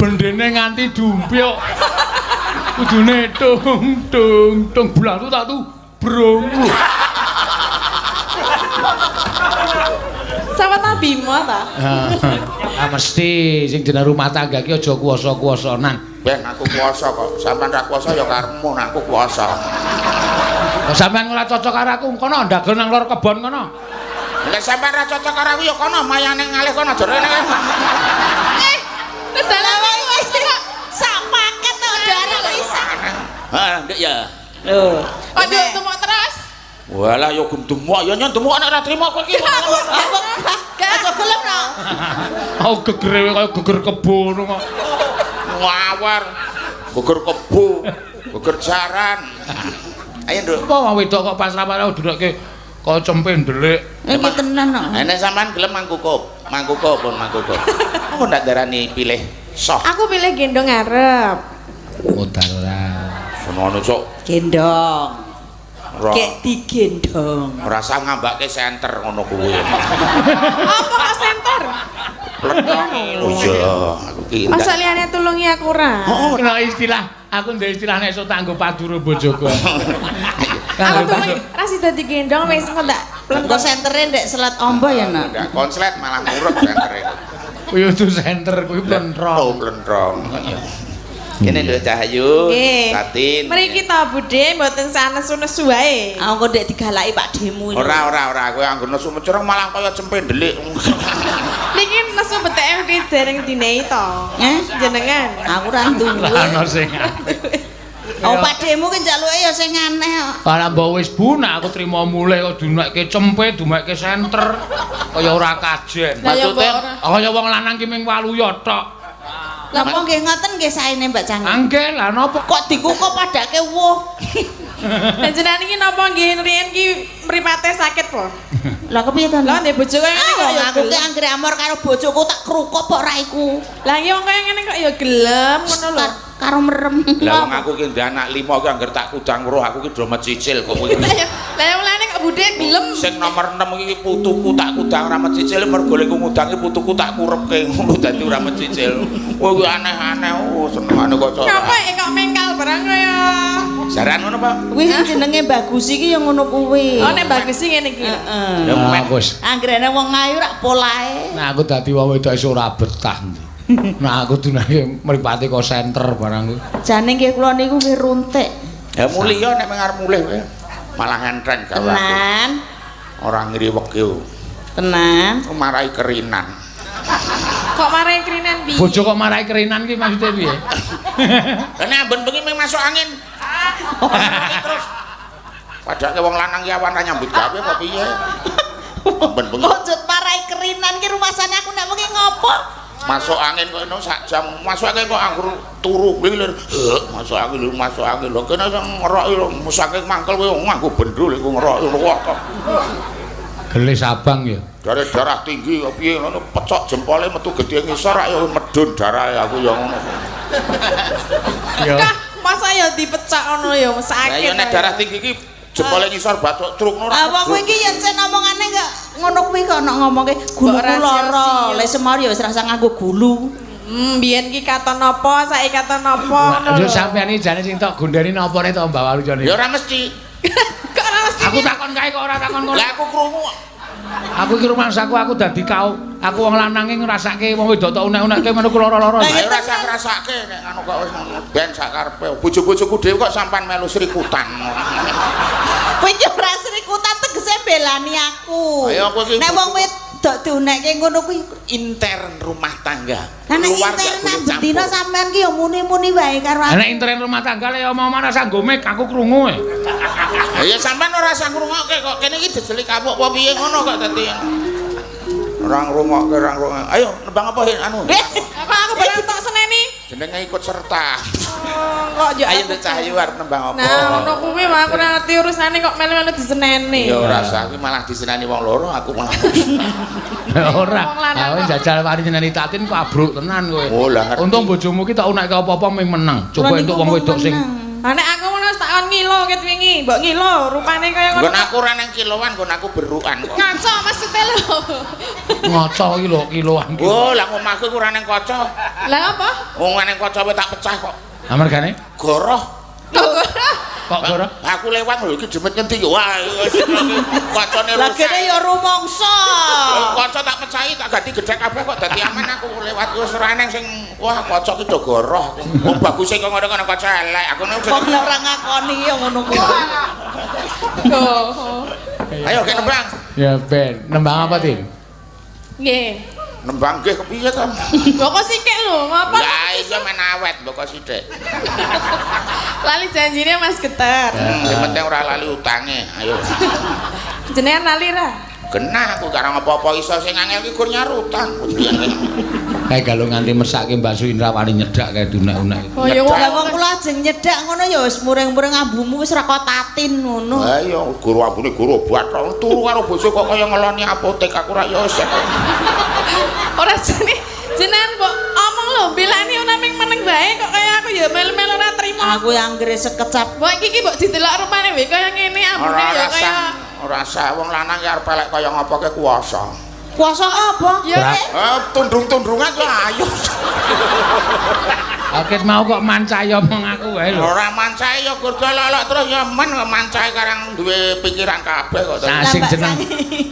Bendene nganti dumpyuk. Kudune tung tung tung blatu tak tu brong. Sama ta Bimo ta? Ah mesti sing jeneng rumah tangga ki aja kuwasa-kuwasanan. Ben aku kuwasa kok. Sampeyan ra kuwasa ya karepmu, nek aku kuwasa. Kok sampean ora cocok karo aku, kono ndagel nang lor kebon kono. Nek sampean ra cocok karo aku ya kono mayane ngalih kono aja rene. Eh, kendala wis kok sak paket tok darah kok isa. Heeh, Nduk ya. Lho. Kok nduk tumuk terus? Walah ya gendemok ya nyon demok nek ora trimo kowe iki. Aku aja gelem no. Aku gegere kaya geger kebo ngono kok. Ngawar. Geger kebo, geger jaran. Ayo, Nduk. Apa wong wedok kok pas rapat duduke kaya cempe ndelik. Iki tenan kok. Nek sampean gelem mangkukup, mangkukup pun mangkukup. Aku ndak darani pilih soh. Aku pilih gendong ngarep. Modal ora. Senengane sok Gendong. Ora. Gek digendong. Rasa ngambake senter ngono kuwi. Apa kok senter? Plentongi. Oh iya, aku ki. Masa liyane tulungi aku ora? Kena istilah, aku ndek istilah nek iso tak nggo paduro bojoku. Aku tulungi ra sida digendong wis kok ndak Engko sentere ndek Selat Ombo ya, Nak. Ndak konslet malah ngurut sentere. Kuwi udu senter, kuwi plentrong. Oh, plentrong. Kene nduk Cahayu, Tatin. Mriki to Bude mboten sanesu-nesu wae. Aku kok ndek digalaki Pak Demu. Ora ora ora, kowe anggo nesu mecereng malah kaya cempe ndelik. Niki nesu beteke mesti dereng dinehi to. Eh? Jenengan. Aku ora duwe. Lah ono sing. Oh, Pak Demu ki njaluke ya sing aneh kok. Lah mbok wis bu nek aku trimo mulih kok dumekke cempe, dumekke senter. Kaya ora kajen. Lah ya mbok Maksudnya? ora. Kaya wong lanang ki ming waluya tok. Lah kok nggih ngoten nggih saene Mbak Canggih. Angge lah napa Kok dikukup padake wuh. Lah jenengan iki napa nggih riyen ki mripate sakit po? Lah kepiye to? Lah ndek bojo kaya ngene kok ya. Aku ki anggere amor karo bojoku tak krukuk kok raiku. Lah iki wong kaya ngene kok ya gelem ngono lho. Karo merem. Lah wong aku ki ndek anak 5 ki angger tak kudang weruh aku ki do mecicil kok kowe. Lah ya mulane kok Bude gelem. Sing nomor 6 iki putuku tak kudang ora mecicil mergo lek ngudangi putuku tak kurepke ngono dadi ora mecicil. Kowe ki aneh-aneh oh senengane kok cara. Ngapa kok mengkal barang kaya jaran ngono apa? Kuwi sing jenenge Bagus iki ya ngono kuwi. Oh nek Bagus iki ngene iki. Heeh. Ya men wis. Anggerene wong ayu rak polahe. Nek aku dadi wong wedok iso ora betah. Nah aku dunake mripate kok senter barang kuwi. Jane nggih kula niku nggih runtik. Ya muliya nek arep mulih kowe. Malah enteng gawe aku. Tenan. Ora ngriweke. Tenan. Marai kerinan. Kok marai kerinan piye? Bojo kok marai kerinan ki maksude piye? Lah nek amben bengi mung masuk angin. Terus padake wong lanang ki awan ra nyambut gawe apa piye? Amben bengi. Kok jut marai kerinan ki rumasane aku nek bengi ngopo? Masuk angin kok eno sak jam. Masuk angin kok anggur turu kuwi lho. Masuk angin lho, masuk angin lho. Kene sing ngeroki musake mangkel kowe nganggo bendul iku ngeroki kok. Gelis abang ya. Dari darah tinggi kok piye ngono pecok jempole metu gedhe ngisor ya medun darahe aku ya ngono. Ya. Kah, masa ya dipecak ngono ya sakit. Lah ya nek darah tinggi iki jempole ngisor bathuk truk ngono. Ah wong kowe iki yen sen omongane kok ngono kuwi kok nek ngomongke guluku lara. Lek semar ya wis rasa nganggo gulu. Biyen ki katon apa, saiki katon apa ngono. Yo sampean iki jane sing tok gondeni napane to Mbak Walu jane. Ya ora mesti. Kok ora mesti. Aku takon kae kok ora takon kono. Lah aku krungu. Aku iki rumangsaku aku dadi kau. Aku wong lanange ngrasake wong wedok tok unek-unekke ngono ku lara-lara. Lah ora usah ngrasake nek anu kok wis ngono. Ben sak karepe. Bojo-bojoku dhewe kok sampean melu srikutan. Kowe iki ora srikutan tegese belani aku. Nek wong wedok diunekke ngono kuwi intern rumah tangga. Lah nek intern bendina sampean ki ya muni-muni wae karo aku. Lah nek intern rumah tangga le omong-omong ora nggo mik aku krungu e. Ya sampean ora usah ngrungokke kok. Kene iki jejeli kapuk apa piye ngono kok dadi. Ora ngrungokke, ora ngrungokke. Ayo nembang apa anu? Apa aku barang tok seneni? Jenenge ikut serta. Oh, kok yo ayo Nduk Cahyu arep nembang apa? Nah, ngono kuwi mah aku ora ngerti urusane kok melu-melu diseneni. Ya ora usah, kuwi malah diseneni wong loro aku malah. Ora. Aku jajal wani nyeneni Tatin kok abruk tenan kowe. Oh, lah ngerti. Untung bojomu ki tak unekke apa-apa ming meneng. Coba entuk wong wedok sing Lah nek aku ngono tak Tak kon ngilo ket wingi, mbok ngilo rupane kaya ngono. Nggon aku ora nang kiloan, nggon aku berukan kok. Ngaco maksudnya lho. Ngaca iki lho kiloan. Oh, lah omahku iku ora nang kaca. Lah apa? Wong nang kaca wae tak pecah kok. Amargane? Goroh. Kok goroh? Aku lewat lho iki demet ngendi yo. Wah, kacane Lah rusak. kene ya rumangsa. Kaca tak pecahi tak ganti gedhek kabeh kok dadi aman aku lewat wis ora eneng sing wah kaca ki do goroh. Wong baguse kok ngono kono kaca elek. Aku nek Wong ora ngakoni ya ngono kuwi. Oh. Ayo gek nembang. Ya ben, nembang apa, Tin? Nggih. Nembang nggih kepiye to? Mbok kok sithik lho, ngapa? Lah iya men awet mbok kok sithik. Lali janjine Mas Geter. Sing penting ora lali utange. Ayo. Jenengan lali ra? Genah aku karang apa-apa iso sing angel ki gur nyar utang. Kae galo nganti mesake Mbak Suindra wani nyedak kae dunek-unek. Oh ya Lah wong kula ajeng nyedak ngono ya wis muring-muring ambumu wis ra tatin ngono. Lah iya guru ambune guru obat turu karo bojo kok kaya ngeloni apotek aku ra ya wis. Ora jane jenengan mbok omong lho belani ora ming meneng bae kok kaya aku ya melu-melu ora trimo. Aku anggere sekecap. Mbok iki ki mbok didelok rupane wae kaya ngene ambune ya kaya ora sah wong lanang ki arep elek kaya ngapa ke kuwasa. Kuwasa apa? Ya tundung-tundungan kok ayo. Oke mau kok mancai omong aku wae lho. Ora mancai ya gur lolok terus ya men mancai karang duwe pikiran kabeh kok. Nah sing jeneng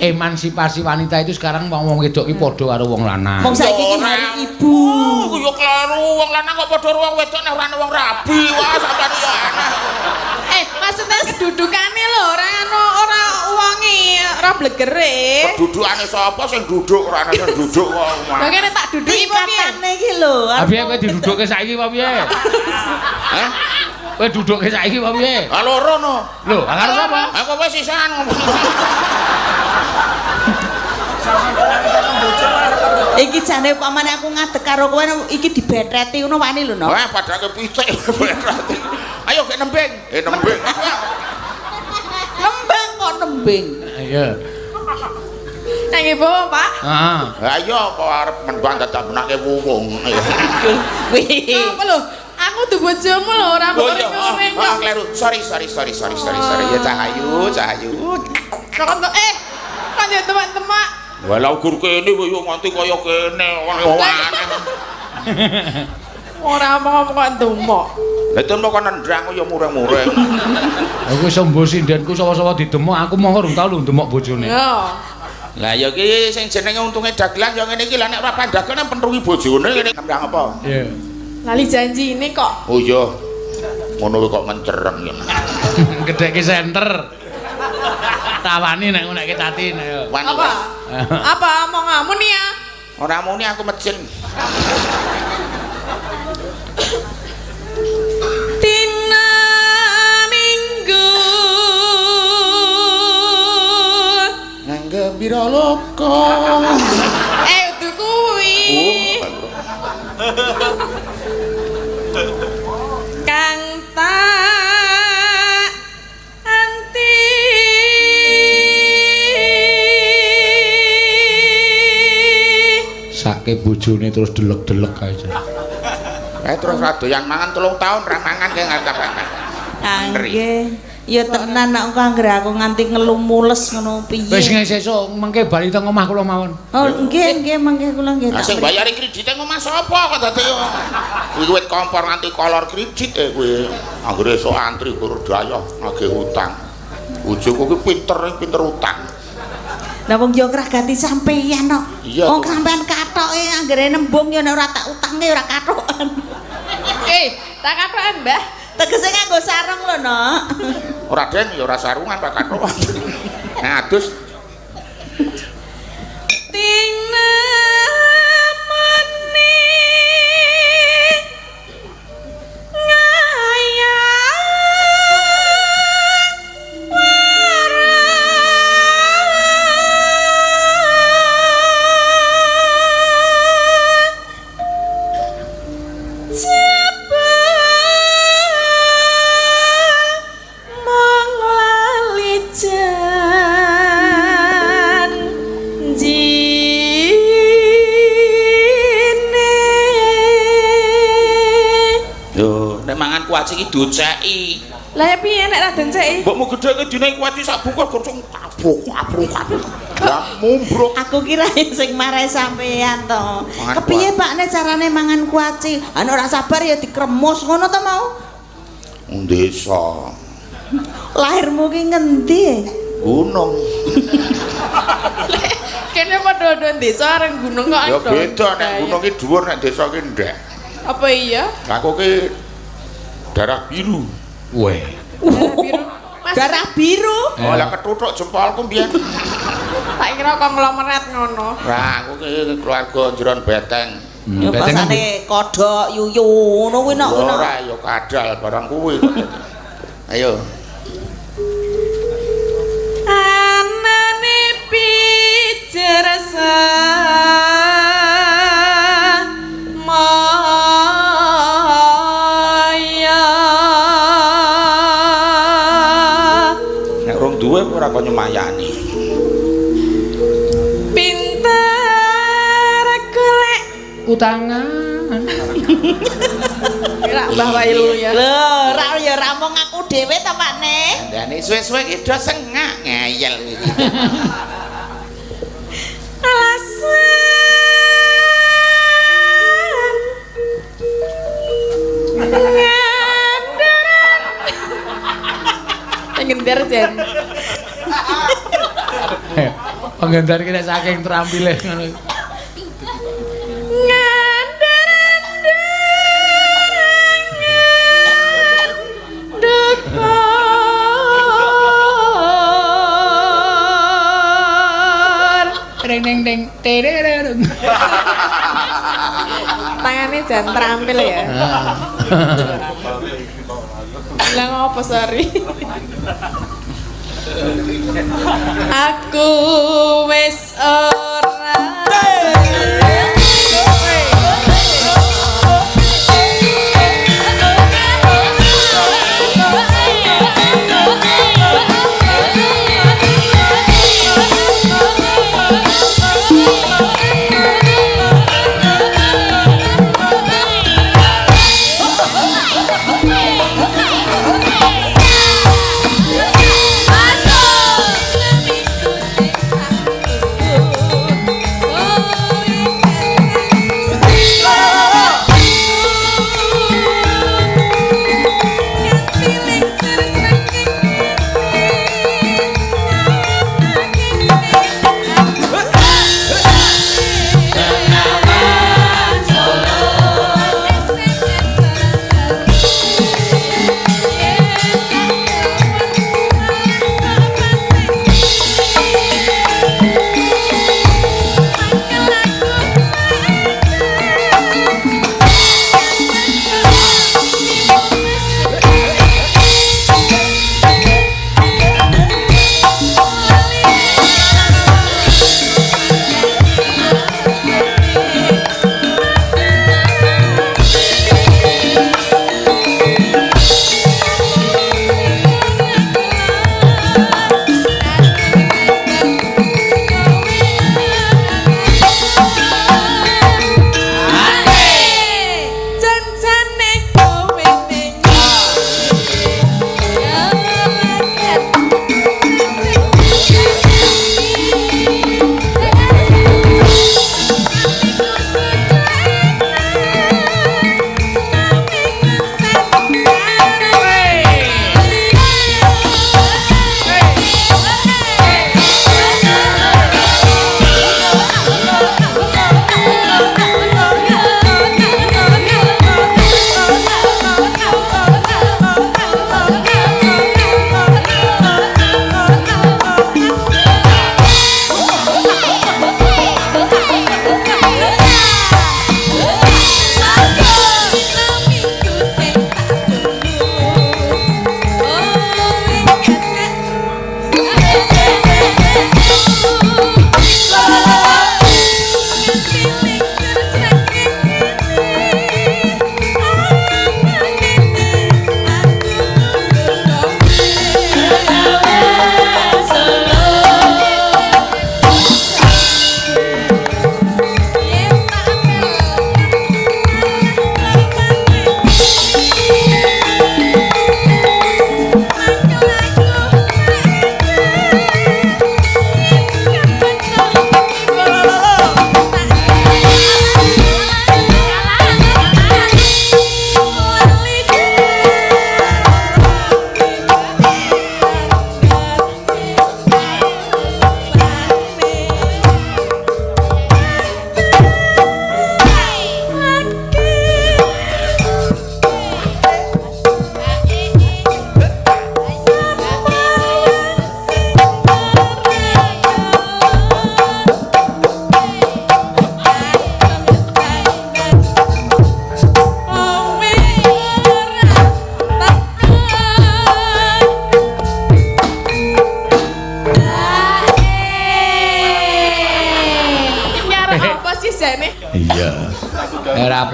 emansipasi wanita itu sekarang wong-wong wedok ki padha karo wong lanang. Wong saiki ki hari ibu. Oh, yo kleru wong lanang kok padha karo wong wedok nek ora wong rabi. Wah sampeyan yo aneh. Maksudnya kedudukane lho ora anu ora wonge ora blegere. Kedudukane sapa sing duduk ora ana sing duduk kok. Lha kene tak duduki apa piye? Tingkatane iki lho. Ha piye kowe didudukke saiki apa piye? Hah? Kowe dudukke saiki apa piye? Ha loro no. Lho, ha karo sapa? Aku wis sisan ngomong. Iki jane upamane aku ngadeg karo kowe iki dibeteti ngono wani lho no. Wah, padake pitik beteti. Ayo gek nembing. Nembing. Nembang kok nembing. Iya. Nang ibu, Pak. Heeh. Lah iya kok arep nembang dadak benake wuwung. Wih. Apa lho? Aku dudu bojomu lho ora Oh iya, mung oh, kleru. Sorry. Ya Cahayu, Cahayu. Kok kok yo temak-temak. Walau gur kene yo nganti kaya kene aneh. Ora omong-omong kok ndumok. Lah itu kok nendang ya mureng-mureng. Aku iso mbo sindenku sapa-sapa didemok, aku mongko rung tau lho ndemok bojone. Yo. Lah ya iki sing jenenge untunge dagelan ya ngene iki lah nek ora pandagelan nang pentungi bojone ngene nendang apa? Iya. Lali janji ini kok. Oh iya. Ngono kok mencereng ya. Gedhekke senter. Tawani nek ngonekke Tatin ayo. Apa? Apa omonganmu nih ya? Ora muni aku mejen. Dina Minggu nang gembira loka. Udu kuwi. Kang tak anti sake bojone terus delek-delek aja. Terus ra doyan mangan 3 tahun ra mangan kae ngarep. Nggih. Ya tenan nek engko anggere aku nganti ngelumules ngono piye. Wis sesuk mengke bali teng omah kula mawon. Oh nggih nggih mengke kula nggih. Lah sing bayari kredite omah sapa kok dadi kuwi wit kompor nganti kolor kredit kuwi. Anggere esuk antri gur dayoh nagih utang. Bojoku ki pinter utang. Lah wong yo ngragati sampeyan kok. Wong sampeyan kathoke anggere nembung yo nek ora tak utange ora kathokan. Tak kathokan, Mbah. Tegese nganggo sarung lho, Nok. Ora den ya ora sarungan Pak kathokan. Nah, adus. Tina meni ngayang Nek mangan kuaci iki doceki. Lah ya piye nek ra denceki? Mbokmu gedhe dine kuaci sak bungkus gocong kabruk kabruk kabruk. Lah mumbruk. Aku kira sing marai sampean to. Mangan Kepiye Pak nek carane mangan kuaci? Anu ora sabar ya dikremus ngono to mau? Desa. Lahirmu ki ngendi? Gunung. Kene padha-padha desa areng gunung kok. Ya beda nek gunung ki dhuwur nek desa ki ndek. Apa iya? Aku ki darah biru. Weh. Darah biru. Mas, Darah biru. Oh, lah ketuthuk jempolku mbiyen. tak kira konglomerat ngono. Lah aku ki keluarga jeron beteng. Ya pasane kodhok yuyu ngono kuwi nok kuwi nok. Ora ya kadal barang kuwi. Ayo. Anane pijer maya. Nek rong duwe ora kok nyemayani. Pinter golek Utangan. Kira Mbah Wailu ya. Lho, ra ya ra mung aku dhewe to Pak Ne. Dandane suwe-suwe ki do sengak ngeyel iki. Alasan ngandaran ngender jen. Penggendar ki nek saking terampile ngono. Ngandaran darangan dekor. Ding ding ding terereng. Tangannya jan terampil ya. Lah ngopo sorry. Aku wis ora. Masuk.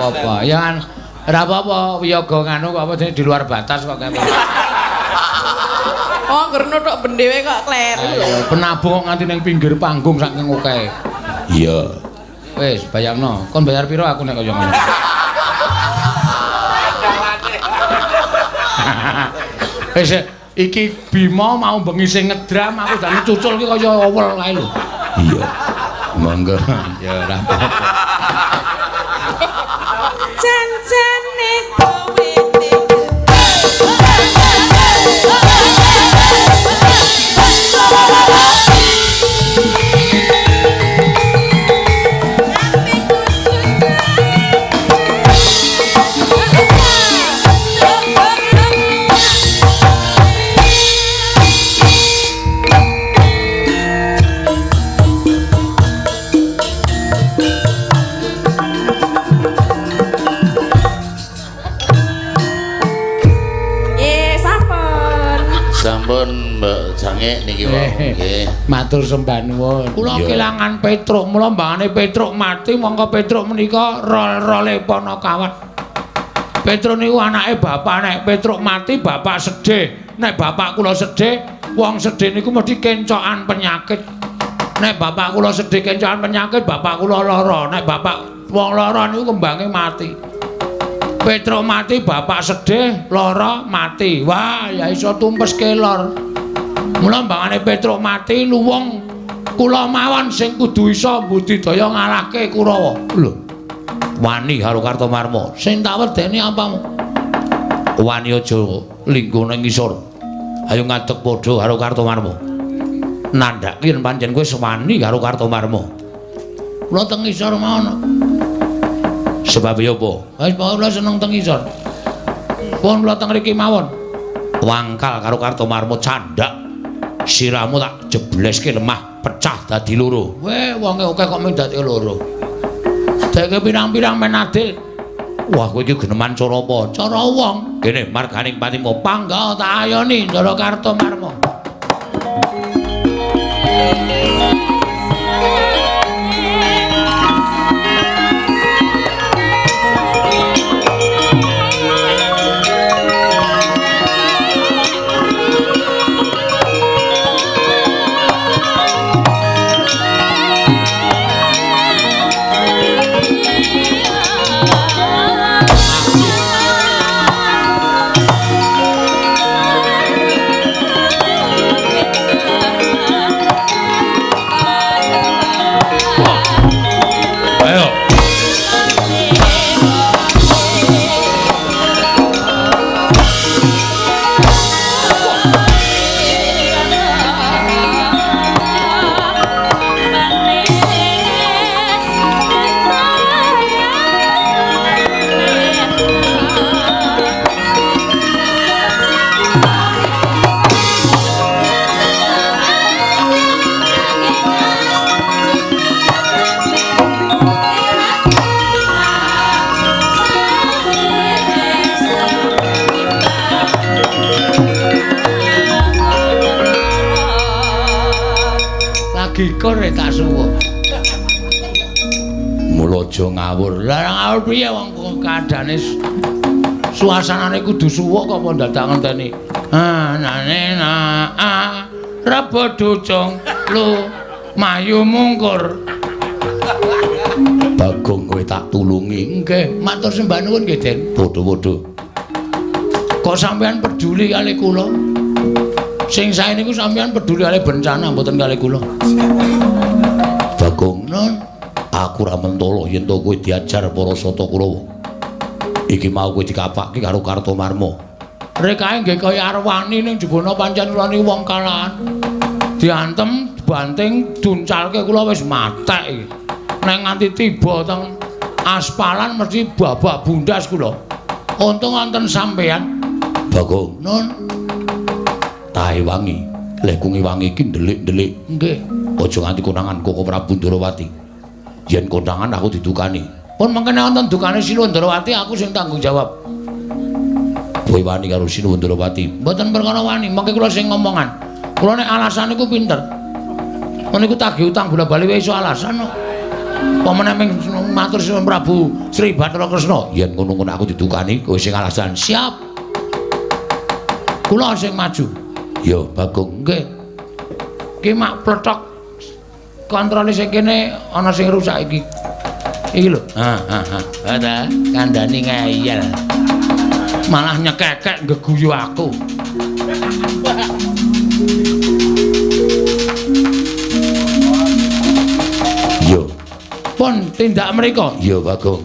apa-apa. Ya kan ora apa-apa wiyaga nganu kok apa jenenge di luar batas kok kayak. Oh, ngger nuthuk bendewe kok kleru. Ayo, penabuh kok nganti ning pinggir panggung saking okehe. Iya. Wis, bayangno, kon bayar piro aku nek kaya ngono. Wis iki Bima mau bengi sing ngedram aku dane cucul ki kaya owel kae lho. Iya. Monggo. Ya ora apa-apa. Janjane kowe Sampun Mbak Jange niki wau nggih. Matur sembah nuwun. Kula kelangan Petruk, mula mbangane Petruk mati mongko Petruk menika rol-role Panakawan. Petruk niku anake bapak, nek Petruk mati bapak sedih. Nek bapak kula sedih, wong sedih niku mesti kencokan penyakit. Nek bapak kula sedih kencokan penyakit, bapak kula lara. Nek bapak wong lara niku kembange mati. Petruk mati, bapak sedih, lara mati. Wah, ya iso tumpes kelor. Mula mbangane Petruk mati luwung kula mawon sing kudu iso mbudidaya ngalahke Kurawa. Lho. Wani karo Kartomarma. Sing tak wedeni apamu? Wani aja lingguh ning ngisor. Ayo ngadeg padha karo Kartomarma. Nandhake yen pancen kowe wani karo Kartomarma. Kula teng ngisor mawon. Sebab ya apa? Wis pokoke kula seneng teng ngisor. Pun kula teng mriki mawon. Wangkal karo Kartomarma candhak. Sirahmu tak jebleske lemah pecah dadi loro. Weh, wonge akeh kok mung dadi loro. Deke pirang-pirang men adil. Wah, kowe iki geneman cara apa? Cara wong. Kene marganing patimu pangga tak ayoni Ndara Kartomarma. Gikur tak suwuk. Mula aja ngawur. Lah ngawur piye wong kaadane suasanane kudu suwuk kok apa dadak ngenteni. Anane na a rebo ducung lu mayu mungkur. Bagong kowe tak tulungi. Nggih, matur sembah nuwun nggih, Den. Padha-padha. Kok sampean peduli kali kula? Sing sae niku sampean peduli kali bencana mboten kali kula. Bagong, nun, aku ora mentolo yen to kowe diajar para Sata Kurawa. Iki mau kowe dikapake karo Kartomarma. Rekae nggih kaya arwani ning jebana pancen kula niku wong kalahan. Diantem, dibanting, duncalke kula wis matek iki. Nek nganti tiba teng aspalan mesti babak bundas kula. Untung wonten sampean. Bagong, nun, tahe wangi, leh kungi wangi iki ndelik-ndelik. Nggih. Aja nganti konangan Koko Prabu Ndorowati. Yen konangan aku didukani. Pun mengkene wonten dukane Sinuwun Ndorowati aku sing tanggung jawab. Kowe wani karo Sinuwun Ndorowati? Mboten perkara wani, mengke kula sing ngomongan. Kula nek alasan niku pinter. Niku tagih utang bola-bali wae iso alasan kok. Apa meneh ming Pun matur suwun Prabu Sri Bathara Kresna. Yen ngono-ngono aku didukani kowe sing alasan. Siap. Kula sing maju. Ya Bagong nggih. Ki mak plethok kontrole sing kene ana sing rusak iki. Iki lho. Ha ha ha. Ha ta, kandhani ngeyel. Malah nyekekek nggeguyu aku. Yo. Pun tindak mriko. Ya Bagong.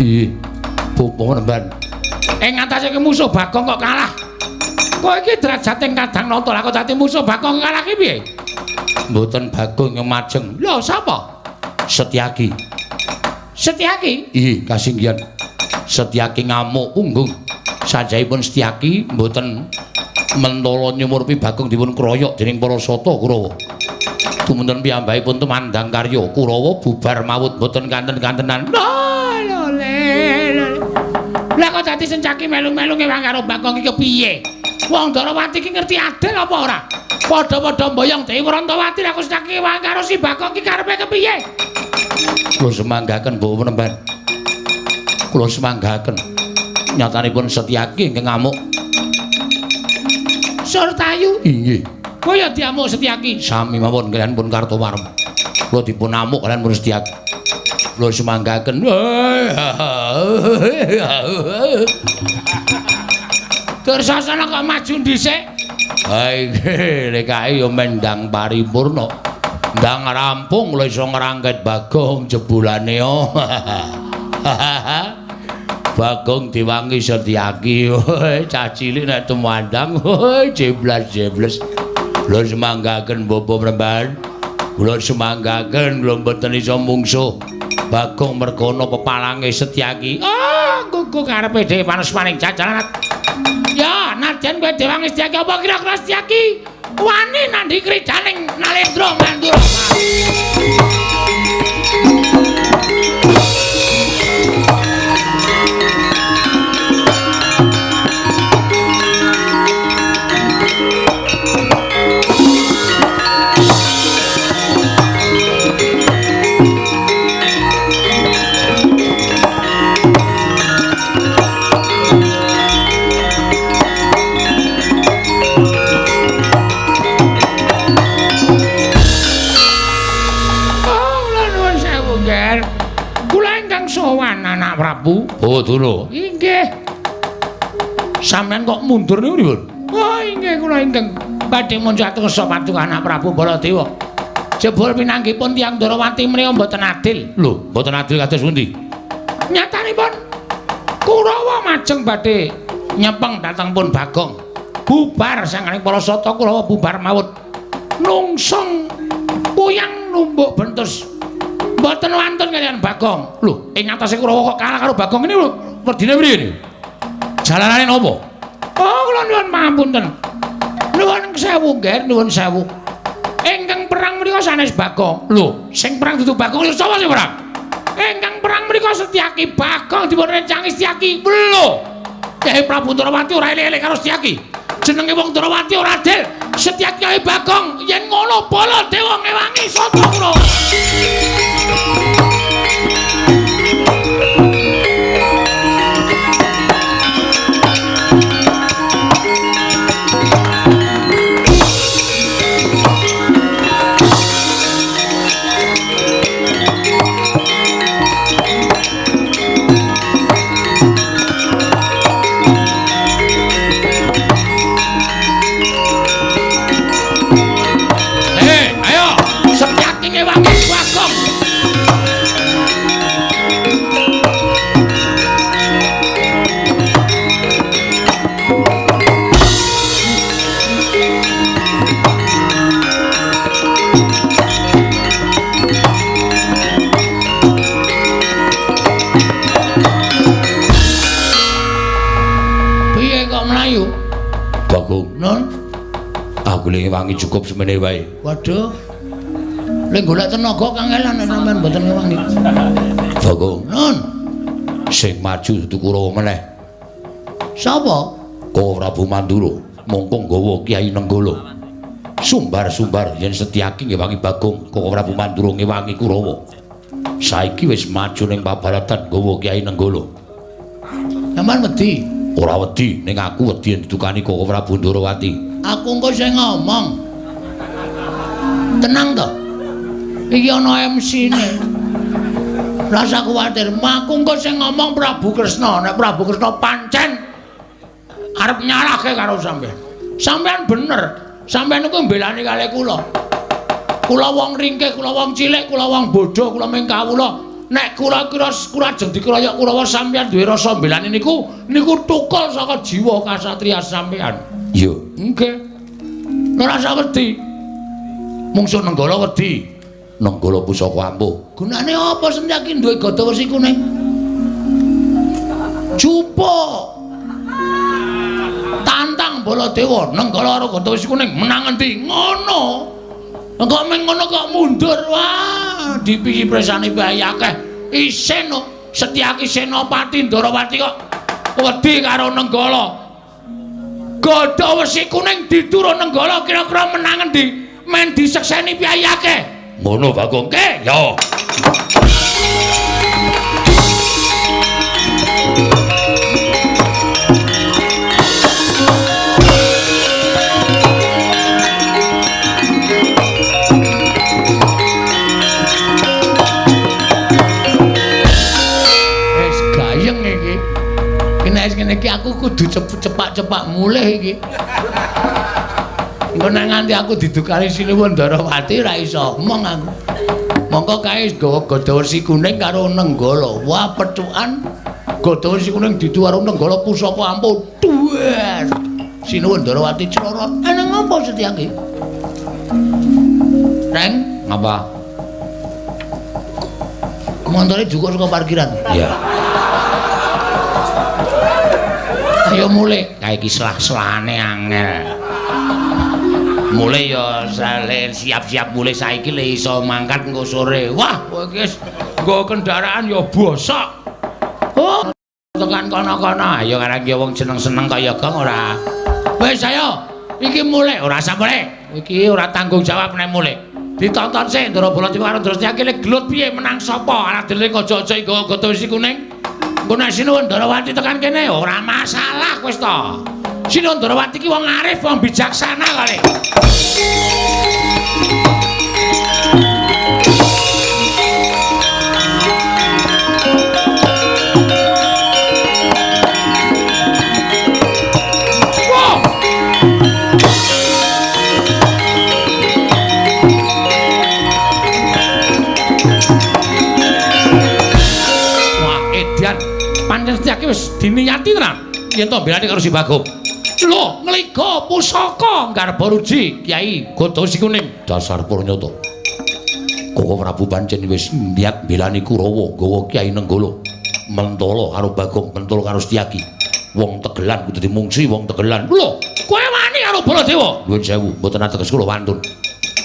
Iya, Bapak Nemban. Ing ngatasé ki musuh Bagong kok kalah. Kowe iki derajate kadang nata lah kok dadi musuh Bagong kalah ki piye? Mboten Bagong yang majeng. Lho, sapa? Setyaki. Setyaki? Iya, kasinggihan. Setyaki ngamuk punggung. Sajahipun Setyaki mboten mentala nyumurpi Bagong dipun kroyok dening para sata Kurawa. Tumunten piyambakipun tumandang karya Kurawa bubar mawut mboten kanten-kantenan. Lho, le. Lah kok dadi Setyaki melu-melu ngewang karo Bagong iki piye? Wong Ndorowati iki ngerti adil apa ora? Padha-padha mboyong Dewi Wrantawati lah kok Setyaki ngewang karo si Bagong iki karepe kepiye? Kula semanggaken Bapak Penemban. Kula semanggaken. Nyatanipun Setyaki ingkang ngamuk. Surtayu? Inggih. Kowe ya diamuk Setyaki? Sami mawon kaliyan pun Kartowarma. Kula dipun amuk kaliyan pun Setyaki. Kula semanggaken. Dursasana kok maju dhisik? Ha iki lek kae ya mendang paripurna. Ndang rampung kula iso ngrangket Bagong jebulane. Bagong diwangi Setyaki. Cah cilik nek tumandang jeblas-jebles. Kula semanggaken Bapak Mremban. Kula semanggaken kula mboten iso mungsuh Bagong merga ana pepalange Setyaki. Ah, nggo karepe dhewe panusmaning jajaran. Ya, nadyan kowe diwangi Setyaki apa kira-kira Setyaki wani nandhi kridaning Nalendra Mandura. Anak Prabu. Oh, Dura. Inggih. Sampeyan kok mundur niku pripun? Oh, inggih kula ingkang badhe munjat kersa paduka anak Prabu Baladewa. Jebul pinanggihipun tiyang Ndorowati menika mboten adil. Lho, mboten adil kados pundi? Nyatanipun Kurawa majeng badhe nyepeng dhateng pun Bagong. Bubar sanganing para sata Kurawa bubar mawut. Nungsung puyang numbuk bentus. Mboten wantun kaliyan Bagong. Lho, ing ngatasé Kurawa kok kalah karo Bagong ini lho, werdine priye niku? Jalanane napa? Oh, kula nyuwun pangapunten. Nuwun sewu, Nggih, nuwun sewu. Ingkang perang menika sanes Bagong. Lho, sing perang dudu Bagong, lho sapa sing perang? Ingkang perang menika Setyaki. Bagong dipun rencangi Setyaki. Lho, Kyai Prabu Ndorowati ora elek-elek karo Setyaki. Jenenge wong Ndorowati ora adil. Setyaki karo Bagong yen ngono Baladewa ngewangi sata Kurawa. Aku le ngewangi cukup semene wae. Waduh. Le golek tenaga kangelan nek sampean mboten ngewangi. Bagong. Nun. Sing maju dudu Kurawa meneh. Sapa? Ko Prabu Mandura, mongko nggawa Kyai Nenggala. Sumbar-sumbar yen Setyaki ngewangi Bagong, Koko Prabu Mandura ngewangi Kurawa. Saiki wis maju ning pabaratan nggawa Kyai Nenggala. Sampeyan wedi? Ora wedi, ning aku wedi yen didukani Koko Prabu Ndorowati. Aku engko sing ngomong. Tenang to. Iki ana MC-ne. Rasa kuwatir, aku engko sing ngomong Prabu Kresna. Nek Prabu Kresna pancen arep nyalahke karo sampeyan. Sampeyan bener. Sampeyan niku mbelani kalih kula. Kula wong ringkih, kula wong cilik, kula wong bodho, kula ming kawula. Nek kula kira kula ajeng dikroyok Kurawa sampeyan duwe rasa mbelani niku niku tukul saka jiwa kasatriya sampeyan. Iya. Nggih. Ora usah wedi. Mungsuh Nenggala wedi. Nenggala pusaka ampuh. Gunane apa Setyaki duwe gada wesi kuning? Jupuk. Tantang Baladewa Nenggala karo gada wesi kuning menang endi? Ngono. Kok meng ngono kok mundur. Wah, dipiji presane bae akeh. Isin Setyaki Senopati Ndarawati kok wedi karo Nenggala. Gada wesi kuning diturun Nenggala kira-kira menang endi? Men disekseni piye akeh. Ngono Bagong. Nggih, yo. Wis gayeng iki. Nek ngene iki aku kudu cepak-cepak mulih iki. Engko nek nganti aku didukani Sinuwun Ndarawati ora iso omong aku. Mongko kae nggawa gada wesi kuning karo Nenggala. Wah, pethukan gada wesi kuning didu karo Nenggala pusaka ampuh. Duwer. Sinuwun Ndarawati crorot. Eneng apa Setyaki? Reng, ngapa? Montore jukuk saka parkiran. Iya. Ayo mulih. Kae iki selah-selahane angel. Mulih ya siap-siap mulih saiki le iso mangkat engko sore. Wah, kowe iki wis nggo kendaraan ya bosok. Oh, tekan kono-kono. Ayo karang ki wong seneng-seneng kaya gong ora. Wis ayo, iki mulih ora usah mulih. Iki ora tanggung jawab nek mulih. Ditonton sik Ndara Baladewa karo Ndara Setyaki le gelut piye menang sapa? Arep dhewe aja-aja nggawa gada wesi kuning. Engko nek Sinuwun Ndarawati tekan kene ora masalah wis to. Sinuwun Ndarawati ki wong arif, wong bijaksana kali. Wah! Wah, edan. Pancen Setyaki wis diniyati tenan yen to mbelani karo si Bagong. Lho, ngliga pusaka nggarba ruji Kyai Gada Wesi Kuning. Dasar purnyata. Koko Prabu pancen wis niat mbelani Kurawa nggawa Kyai Nenggala. Mentala karo Bagong, mentala karo Setyaki. Wong tegelan kudu dimungsi wong tegelan. Lho, kowe wani karo Baladewa? Nuwun sewu, mboten ateges kula wantun.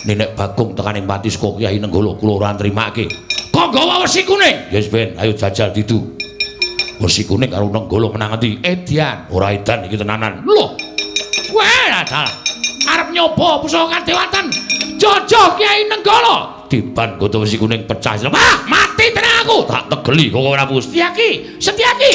Nenek Bagong tekaning pati saka Kyai Nenggala kula ora nrimake. Kok nggawa wesi kuning? Yes ben, ayo jajal didu. Wesi kuning karo Nenggala menang endi? Edian. Ora edan iki tenanan. Lho. Weh, dalah. Arep nyoba pusaka kadewatan. Jojo Kyai Nenggala. Tiban gada wesi kuning pecah. Wah, mati tenan aku. Tak tegeli kok Prabu. Setyaki, Setyaki.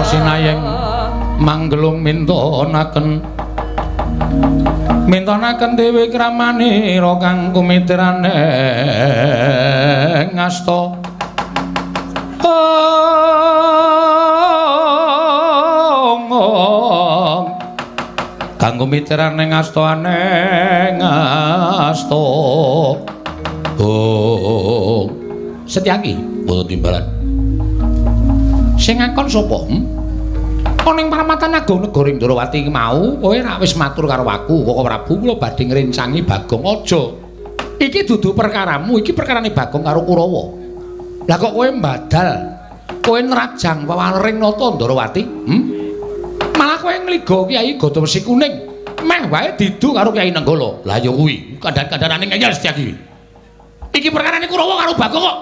Sinayeng manggelung mintonaken mintonaken dewi kramanira kang kumitrane ngasta kang kumitrane ngasta aneng ngasta. Setyaki Wonten timbalan. Sing ngakon sapa? Ana ing paramatan Agung Negara Ndrawati iki mau, kowe rak wis matur karo aku, Koko Prabu kula badhe ngrencangi Bagong aja. Iki dudu perkaramu, iki perkarane Bagong karo Kurawa. Lah kok kowe mbadal, kowe nrajang wawalering nata Ndrawati? Malah kowe ngliga Kyai Gada Wesi Kuning, meh wae didu karo Kyai Nenggala. Lah ya kuwi, kandhan-kandhanane ngeyel Setyaki. Iki perkarane Kurawa karo Bagong kok.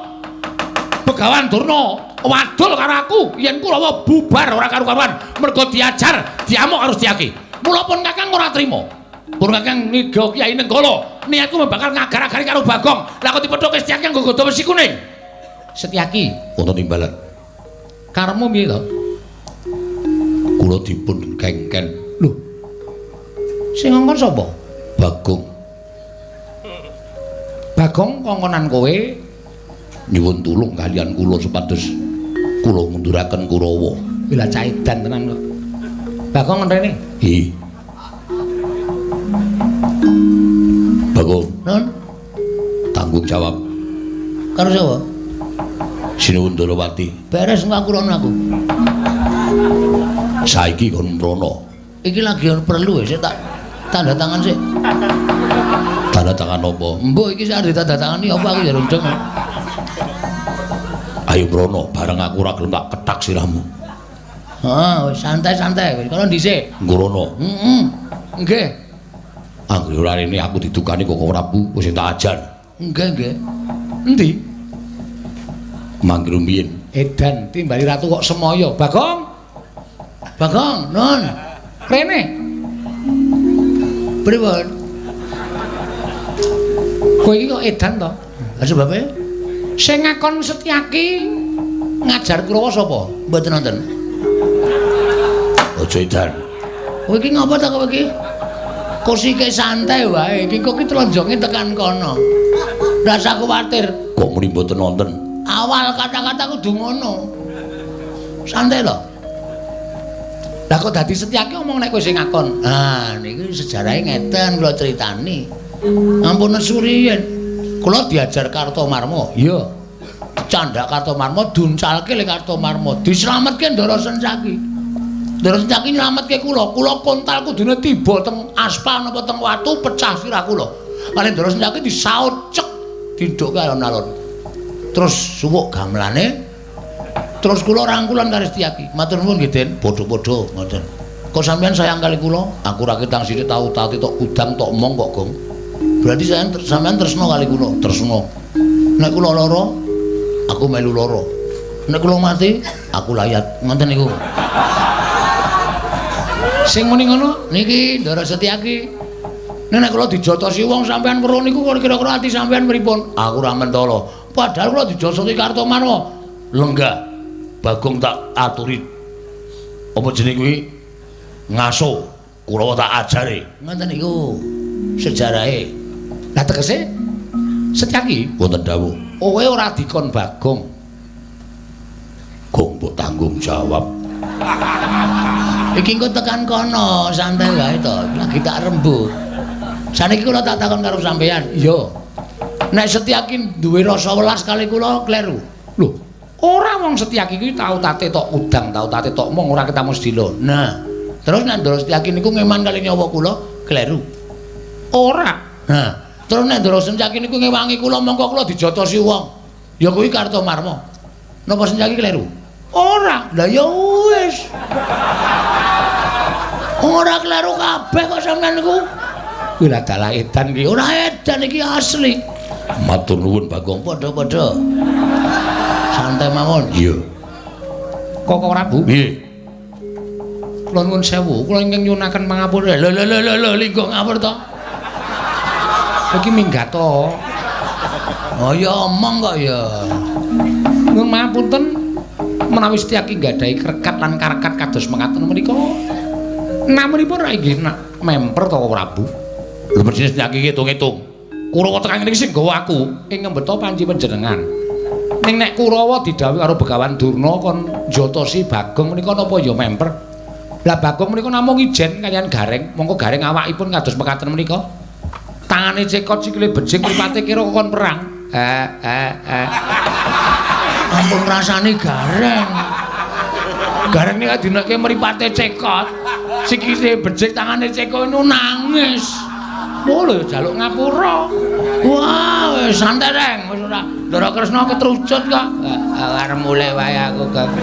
Begawan Durna wadul karo aku yen Kurawa bubar ora karu-karuan mergo diajar diamuk karo Setyaki. Mula pun Kakang ora trima. Pun Kakang ngiga Kyai Nenggala, niatku bakal ngagar-agari karo Bagong. Lah kok dipethuke Setyaki nganggo gada wesi kuning. Setyaki Wonten timbalan. Karepmu piye to? Kula dipun kengken. Lho. Sing ngongkon sapa? Bagong. Bagong kongkonan kowe nyuwun tulung kalian kula supados kula ngunduraken Kurawa. Wila caidan tenan kok. Bagong rene. Hi. Bagong, Nun, tanggung jawab karo sapa? Sinuwun Ndrawati. Beres engko aku rono aku. Saiki kon mrono. Iki lagi ono perlu sik tak tanda tangan sik. Tanda tangan apa? Mbok iki sik arep ditandatangani apa aku ya rundeng. Ayo mrono, bareng aku ora gelem tak kethak sirahmu. Heeh, wis santai-santai wis kono dhisik. Nggrono. Heeh. Nggih. Anggere ora rene aku didukani Koko Prabu wis tak ajar. Nggih, nggih. Endi? Mangke rumiyin. Edan timbali ratu kok semaya. Bagong. Bagong, nun. Rene. Pripun? Kowe iki kok edan to? Lah sebabe? Sing ngakon Setyaki ngajar Kurawa sapa? Mboten nonton. Aja edan. Kowe iki ngapa ta kowe iki? Kursike santai wae, iki kok iki tronjonge tekan kono. Rasa kuwatir. Kok muni mboten nonton? Awal kata-kata kudu ngono. Santai lho. Lah kok dadi Setyaki omong nek kowe sing ngakon. Ah, niki sejarahe ngeten kula critani. Ampun nesu riyen. Kula diajar Kartomarma. Iya. Candhak Kartomarma duncalke le Kartomarma. Dislametke Ndara Sencaki. Ndara Sencaki nylametke kula. Kula kontal kudune tiba teng aspal napa teng watu pecah sirah kula. Kali Ndara Sencaki disaut cek dindhukke alon-alon. Terus suwuk gamelane. Terus kula rangkulan karo Setyaki. Matur nuwun nggih, Den. Padha-padha ngoten. Kok sampean sayang kali kula? Aku ra ketang sithik tau tati tok kudang tok mong kok, Gong. Berarti sampean tresna kali kula, tresna. Nek kula lara, aku melu lara. Nek kula mati, aku layat. Ngoten niku. Sing muni ngono niki Ndara Setyaki. Nek kula dijotosi wong sampean weruh niku kira-kira ati sampean pripun? Aku ora mentala. Padahal kula dijotosi Kartomarma. Lenggah. Bagong tak aturi. Apa jenenge kuwi? Ngaso. Kurawa tak ajare. Ngoten niku sejarahe. Lah tegese Setyaki wonten dawuh. Kowe ora dikon Bagong. Gong mbok tanggung jawab. Iki engko tekan kono, santai wae to. Lagi tak rembug. Saniki kula tak takon karo sampean. Iya. Nek Setyaki duwe rasa welas kali kula kleru. Lho, ora wong Setyaki kuwi tau tate tok udang, tau tate tok mong ora ketemu sedilo. Nah, terus nek Ndara Setyaki niku ngeman kali nyawa kula kleru. Ora. Nah, terus nek Ndara Setyaki niku ngewangi kula mongko kula dijotosi wong. Ya kuwi Kartomarma. Napa Setyaki kleru? Ora. Lah ya wis. Ora kleru kabeh kok sampean niku. Kuwi lah dalah edan iki. Ora edan iki asli. Matur nuwun Bagong. Padha-padha. Santai mawon. Iya. Koko Prabu. Nggih. Kula nuwun sewu, kula ingkang nyuwunaken pangapura. Lho lho lho lho linggo ngapur to. Iki minggat to. Oh ya omong kok ya. Nuwun mapunten menawi Setyaki nggadahi krekat lan karekat kados mekaten menika. Namunipun ra inggih memper to Prabu. Lho mesti Setyaki ngitung-ngitung. Kurawa tekan ngene iki sing nggawa aku ing ngembeta panci panjenengan. Ning nek Kurawa didhawuhi karo Begawan Durna kon njotosi Bagong menika napa ya memper. Lah Bagong menika namung ijen kaliyan Gareng, mongko Gareng awakipun kados mekaten menika. Tangane cekot sikile bejik mripate kira kon perang. Ampun rasane gareng. Gareng nek dineke mripate cekot. Sikile becik tangane cekot niku nangis. Oh lho jaluk ngapura. Wah, wis santai reng, wis ora. Ndara Kresna ketrucut kok. Arep mulih wae aku, Kang.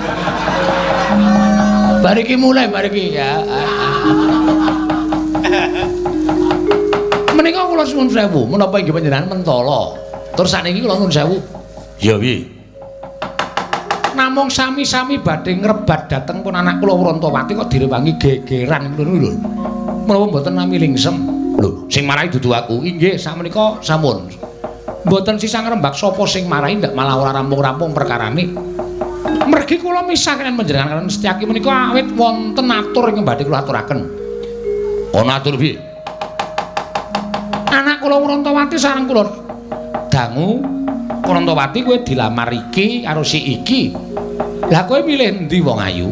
Bar iki mulih, bar iki ya. Menika kula suwun sewu, menapa inggih panjenengan mentala. Tur sakniki kula nuwun sewu. Ya piye? Namung sami-sami badhe ngrebat dhateng pun anak kula Wrantawati kok direwangi gegeran ngono lho. Menapa mboten nami lingsem? Lho, sing marai dudu aku. Inggih, sakmenika sampun. Mboten sisah ngrembak sapa sing marai ndak malah ora rampung-rampung perkarane. Mergi kula misah kaliyan panjenengan kaliyan Setyaki menika awit wonten atur ingkang badhe kula aturaken. Ana atur piye? Anak kula Wrantawati sareng kula dangu Wrantawati kowe dilamar iki karo si iki. Lah kowe milih endi wong ayu?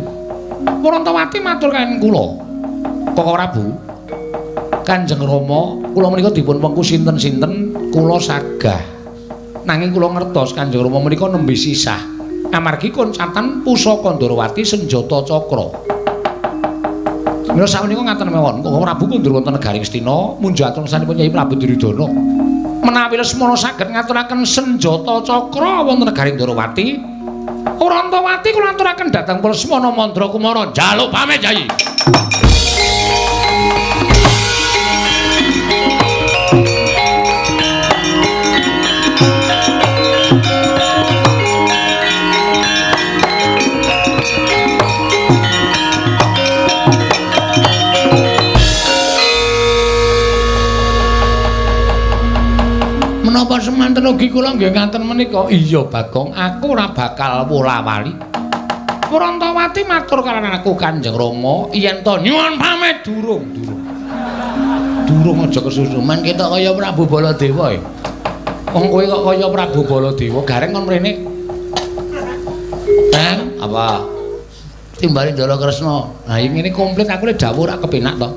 Wrantawati matur kaliyan kula. Koko Prabu, Kanjeng Rama, kula menika dipun wengku sinten-sinten kula sagah. Nanging kula ngertos Kanjeng Rama menika nembe sisah. Amargi koncatan pusaka Ndorowati senjata cakra. Mila sakmenika ngaten mawon, Koko Prabu kundur wonten negari Ngastina munjuk atur ngesanipun Kyai Prabu Duryudana. Menawi Lesmana saged ngaturaken senjata cakra wonten negari Ndorowati, Wrantawati kula aturaken dhateng Lesmana Mandra Kumara njaluk pamit Kyai. Menapa semanten ugi kula nggih ngaten menika? Iya Bagong, aku ora bakal wola-wali. Wrantawati matur kaliyan aku Kanjeng Rama yen to nyuwun pamit durung, durung. Durung aja kesusu. Men ketok kaya Prabu Baladewa e. Wong kowe kok kaya Prabu Baladewa, gareng kon mrene. Teng, apa? Timbali Ndara Kresna. Nah, ngene komplit aku le dawuh ora kepenak to.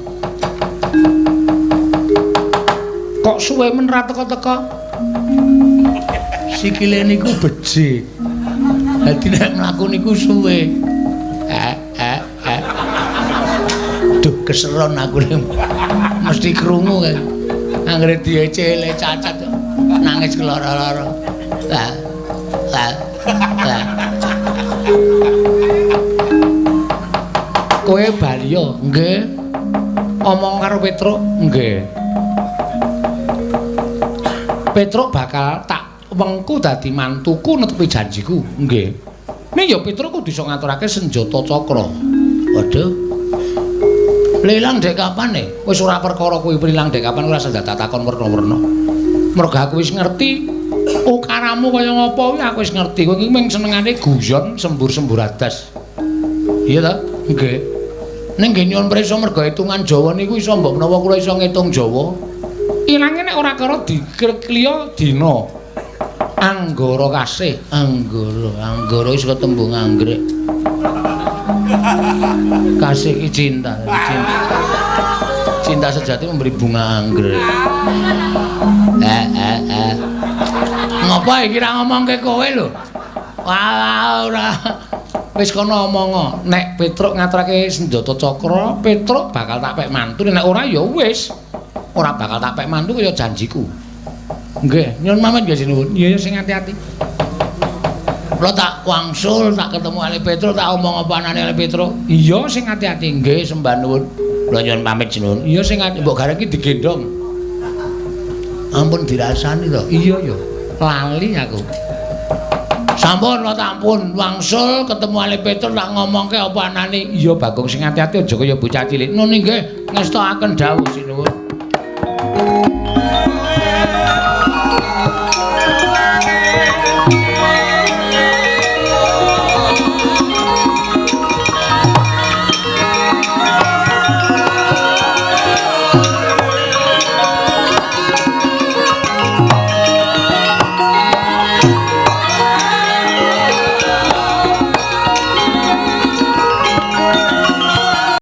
Kok suwe men ra teka-teka? Sikile niku becik. Dadi nek mlaku niku suwe. Duh keseron aku mesti krungu kae. Anggere diecele cacat nangis keloro-loro. Lah. Lah. Lah. Kowe bali yo? Nggih. Omong karo Petruk? Nggih. Petruk bakal tak wengku dadi mantuku netepi janjiku. Nggih. Ning ya Petruk kudu iso ngaturake senjata cakra. Waduh. Lilang dek kapan e? Wis ora perkara kuwi lilang dek kapan ora usah takon werna-werna. Mergo aku wis ngerti ukaramu kaya ngapa kuwi aku wis ngerti. Kowe iki mung senengane guyon sembur-sembur adas. Iya ta? Nggih. Ning nggih nyuwun prisa mergo hitungan Jawa niku iso mbok menawa kula iso ngitung Jawa. Ilange nek ora karo dikliya dina. Anggara kasih, anggara, anggara wis ketembung anggrek. Kasih ki cinta, cinta. Cinta sejati memberi bunga anggrek. Ngopo iki ra ngomongke kowe lho? Wah, ora. Wis kono omong, nek Petruk ngaturake senjata cakra, Petruk bakal tak pek mantu, nek ora ya wis. Ora bakal tak pek mantu kaya janjiku. Nggih, nyuwun pamit nggih sinuwun. Iya sing ati-ati. Kula tak wangsul, tak ketemu Ali Petruk, tak omong apa anane Ali Petruk. Iya sing ati-ati. Nggih, sembah nuwun. Kula nyuwun pamit sinuwun. Iya sing ati mbok gareng iki digendhong. Ampun dirasani to. Iya ya, lali aku. Sampun kula tampun wangsul ketemu Ali Petruk tak ngomongke apa anane. Iya Bagong sing ati-ati aja kaya bocah cilik. Nun nggih, ngestokaken dawuh sinuwun.